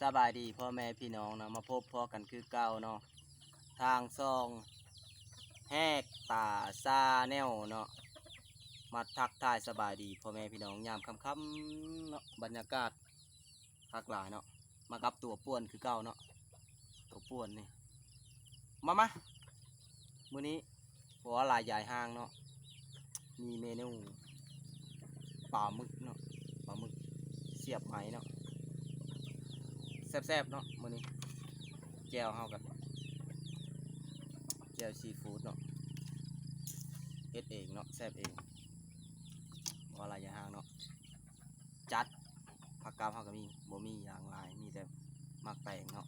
ສະບາຍດີພໍ່ແມ່ພີ່ນ້ອງເນາະ ມາພົບພໍ້ກັນຄືເກົ່າເນາະ ທາງຊ່ອງແຮກຕາຊາແນວເນາະ ມາທັກທາຍສະບາຍດີພໍ່ແມ່ພີ່ນ້ອງຍາມຄ່ຳໆເນາະ ບັນຍາກາດຄັກຫຼາຍເນາະ ມາກັບຕົວປ່ວນຄືເກົ່າເນາະ ຕົວປ່ວນນີ້ ມາ ມາ ມື້ນີ້ບໍ່ວ່າຫຼາຍຢາຍຫ່າງເນາະ ມີເມນູປາໝຶກເນາະ ປາໝຶກສຽບໄມ້ເນາະ ແຊບໆເນາະມື້ນີ້ ແຈ່ວເຮົາກໍແຈ່ວຊີຟູດເນາະ ເຮັດເອງເນາະ ແຊບເອງ ບໍ່ວ່າຫຼາຍຢາຍຫ່າງເນາະ ຈັດ ຜັກກາດເຮົາກໍມີ ບໍ່ມີຫຍັງຫຼາຍ ມີແຕ່ໝາກແຕງເນາະ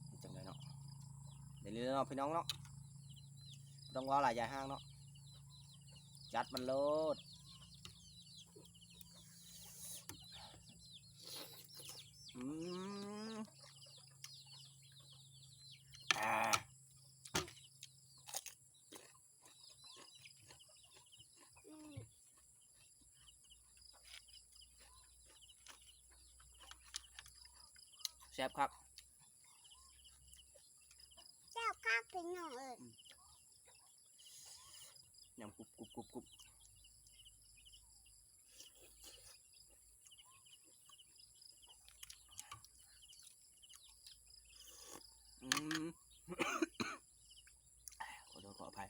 ເຮັດຈັ່ງໃດເນາະ ດຽວນີ້ເນາະພີ່ນ້ອງເນາະ ບໍ່ຕ້ອງເວົ້າຫຼາຍຢາຍຫ່າງເນາະ ຈັດມັນໂລດ ອືມ ອາ. ແຊບຄັກ ແຊບຄັກພີ່ນ້ອງເອີຍ ອືມ ຍຳກຸບໆໆໆ. ອືມ ຂໍໂທດຂໍອະໄພ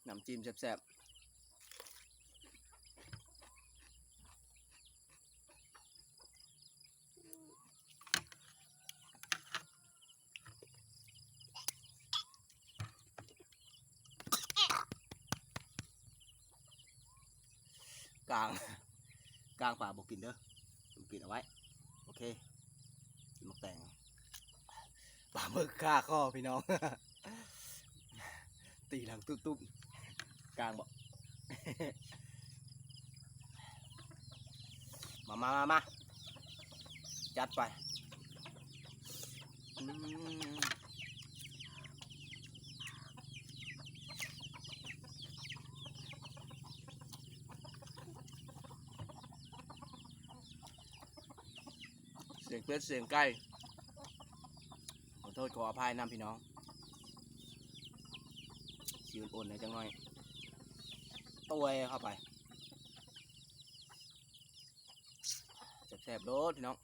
ນ້ຳຈິ້ມແຊບໆ. ກ້າງ ກ້າງປາບໍ່ກິນເດີ ບໍ່ກິນເອົາໄວ້ ໂອເຄ ກິນໝາກແຕງ ປາໝຶກຄາຄໍພີ່ນ້ອງ ຕີຫຼັງຕຸບໆ ກ້າງບໍ່ ມາ ມາ ມາ ມາ ຈັດໄປ ອືມ ສຽງເປັດສຽງໄກ່ ຂໍໂທດຂໍອະໄພນຳພີ່ນ້ອງ ຊິອຸ່ນໆແດ່ຈັກໜ້ອຍ ໂຕຍເຂົ້າໄປ ແຊບໆໂລດພີ່ນ້ອງ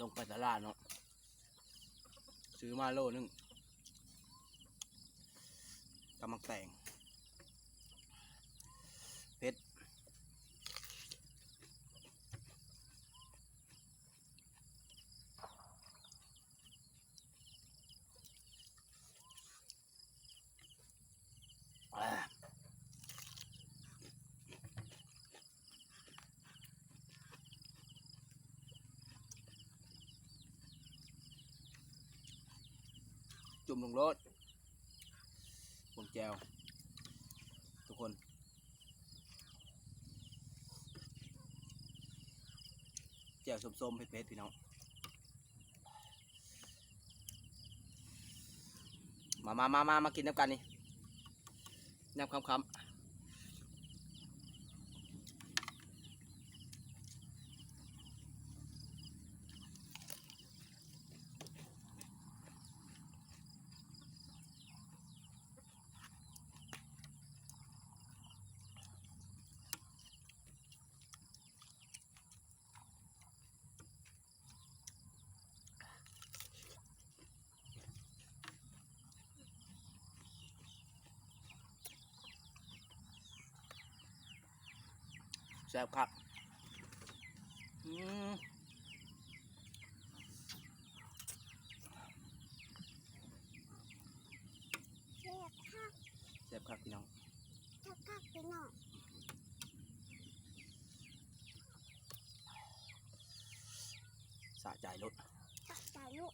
ລົງໄປຕະຫຼາດເນາະ ຊື້ມາໂລໜຶ່ງ ກັບໝາກແຕງ ເຜັດ. ຈຸ່ມລົງໂລດ ເບິ່ງແຈ່ວທຸກຄົນ ແຈ່ວສົ້ມໆ ເຜັດໆ ພີ່ນ້ອງ ມາໆໆໆ ມາກິນນຳກັນນີ້ ຍາມຄ່ຳໆ. ແຊບຄັກ ອືມ ແຊບຄັກ ແຊບຄັກພີ່ນ້ອງ ແຊບຄັກພີ່ນ້ອງ ສະໃຈໂລດ ສະໃຈໂລດ.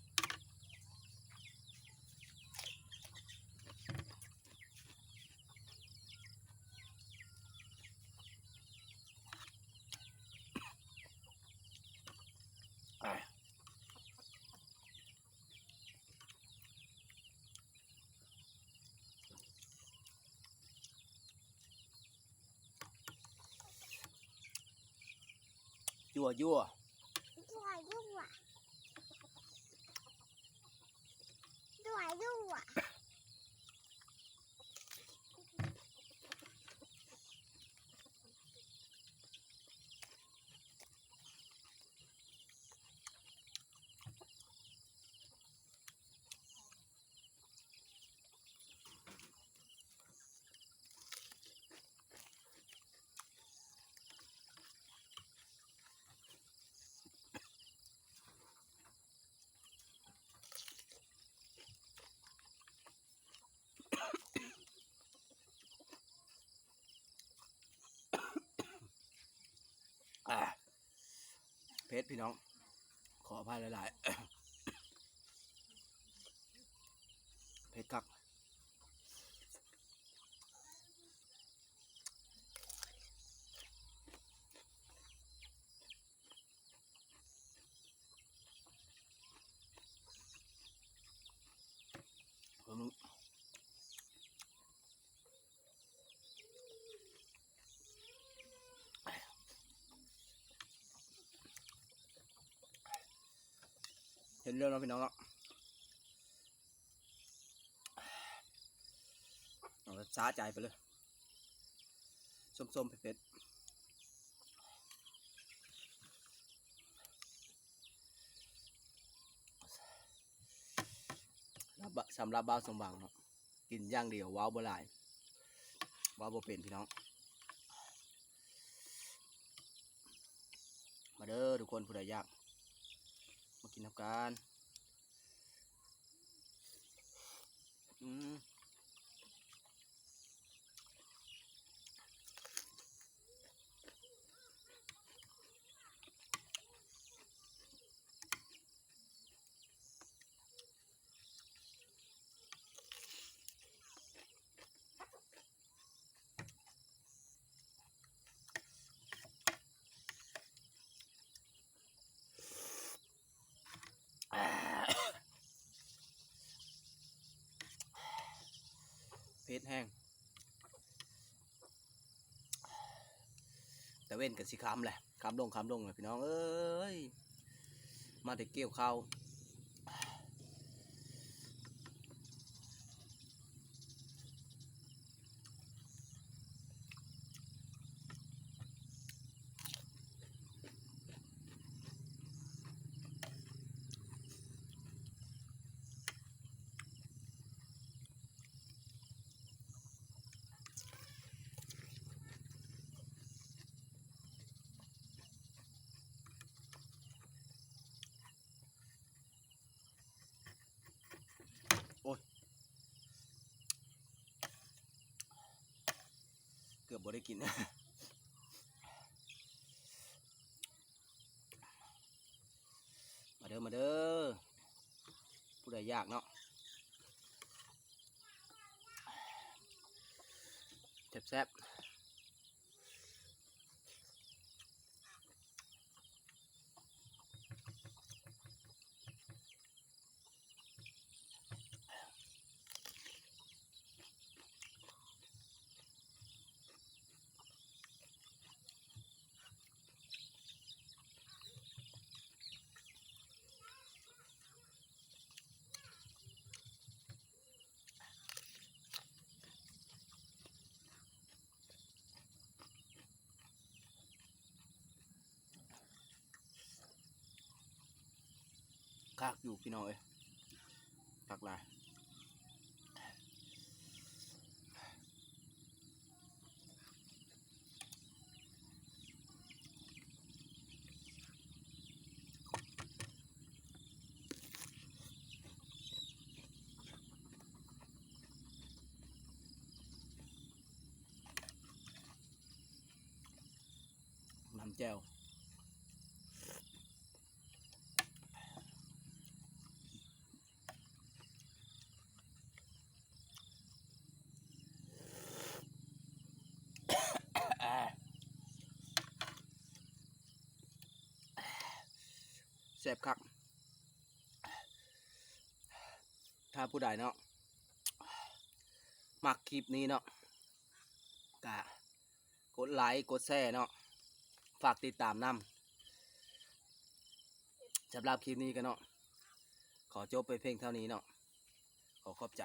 ຍົວໆ ຍົວໆ ຍົວໆ. ອ່າ ເຜັດພີ່ນ້ອງ ຂໍອະໄພຫຼາຍໆ ເຜັດຄັກ. ເຫັນແລ້ວເນາະພີ່ນ້ອງເນາະ ເອົາສະໃຈໄປເລີຍ ສົ້ມໆ ເຜັດໆ. ສຳລັບບ່າວສົມຫວັງເນາະ ກິນຢ່າງດຽວ ເວົ້າບໍ່ຫຼາຍ ເວົ້າບໍ່ເປັນພີ່ນ້ອງ. ມາເດີທຸກຄົນ ຜູ້ໃດຢາກ ມາກິນນຳກັນ. ອືມ. ເຜັດແຮງ ຕາເວັນກໍຊິຄ່ຳແຫຼະ ຄ່ຳລົງ ຄ່ຳລົງແລ້ວພີ່ນ້ອງເອີຍ ມາແຕ່ກ່ຽວເຂົ້າ. ໂອ້ຍ ເກືອບບໍ່ໄດ້ກິນ. ມາເດີ ມາເດີ ຜູ້ໃດຢາກເນາະ ແຊບໆ. ຄັກຢູ່ພີ່ນ້ອງເອີຍ ຄັກຫຼາຍ. ນ້ຳແຈ່ວ ແຊບຄັກ. ຖ້າຜູ້ໃດເນາະ ມັກຄລິບນີ້ເນາະ ກະກົດໄລກົດແຊເນາະ ຝາກຕິດຕາມນຳ ສຳລັບຄລິບນີ້ກໍເນາະ ຂໍຈົບໄປພຽງເທົ່ານີ້ເນາະ ຂໍຂອບໃຈ.